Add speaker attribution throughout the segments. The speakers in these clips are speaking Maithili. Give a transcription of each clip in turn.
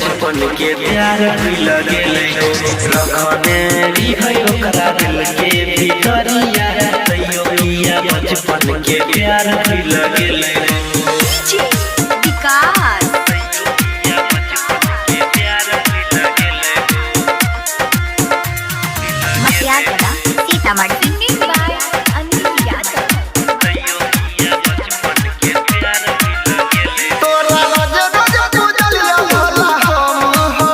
Speaker 1: बचपन के प्यार भूल गेलै हो। रखने रही ओकरा दिल के भीतरिया, तैयो किया बचपन के प्यार भूल गेलै हो।
Speaker 2: डीजे विकास।
Speaker 1: तैयो किया बचपन के प्यार भूल गेलै हो।
Speaker 2: मटियागला, सीतामढ़ी। Singing by Anil Yadav.
Speaker 1: तैयो किया बचपन के प्यार भूल गेलै हो।
Speaker 3: तोरा रोज रोज पूजलिया भोला हम हो,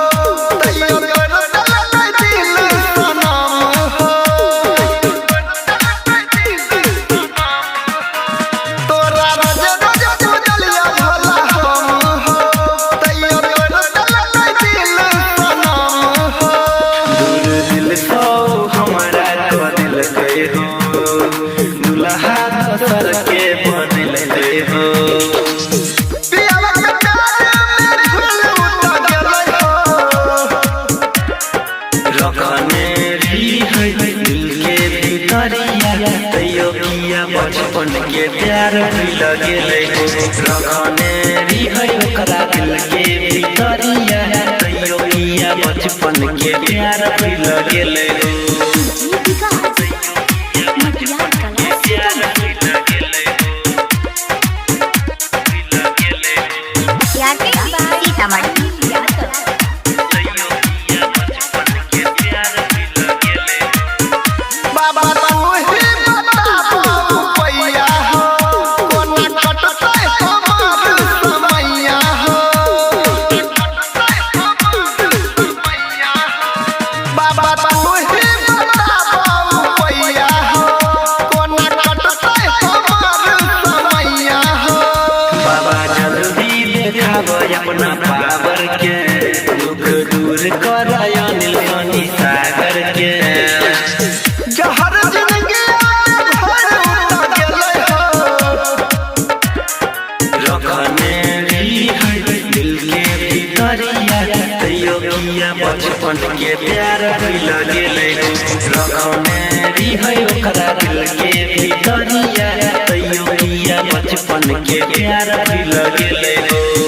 Speaker 3: तैयो तोर दलकै दिल सनम हो। तोरा रोज रोज पूजलिया भोला हम हो, तैयो तोर दलकै दिल सनम हो।
Speaker 1: दूर दिल सौ हमारा को दिल के हो, दुल्हा दोसर के बनल हो।
Speaker 3: पियावा के प्यार में झूल उठ गेलै हो।
Speaker 1: रखने रही दिल के भीतरिया, तैयो किया बचपन के प्यार भूल गेलै हो। रखने रही ओकरा दिल के भीतरिया, तैयो किया बचपन के प्यार भूल गेलै हो।
Speaker 2: डीजे विकास, मटियागला,
Speaker 1: प्यार
Speaker 2: सीतामढ़ी।
Speaker 1: भूल गेलै हो। भूल गेलै हो।
Speaker 2: मटियागला, सीतामढ़ी। अनिल यादव।
Speaker 1: तैयो किया बचपन के प्यार भूल गेलै हो।
Speaker 3: बाबा तू ही बताबू पैया हो, कोना कटतै हमार समैया हो। बाबा तू ही बताबू पैया हो, कोना कटतै हमार समैया हो।
Speaker 1: बाबा जल्दी देखाब अपना पावर के, दुख दूर कर अनिल सनी सागर के।
Speaker 3: जहर जिंदगी भर उठ गेलै हो।
Speaker 1: रखने रही दिल के भीतरिया, तैयो किया बचपन के प्यार भूल गेलै हो। रखने रही ओकरा दिल के भीतरिया, तैयो किया बचपन के प्यार भूल गेलै हो।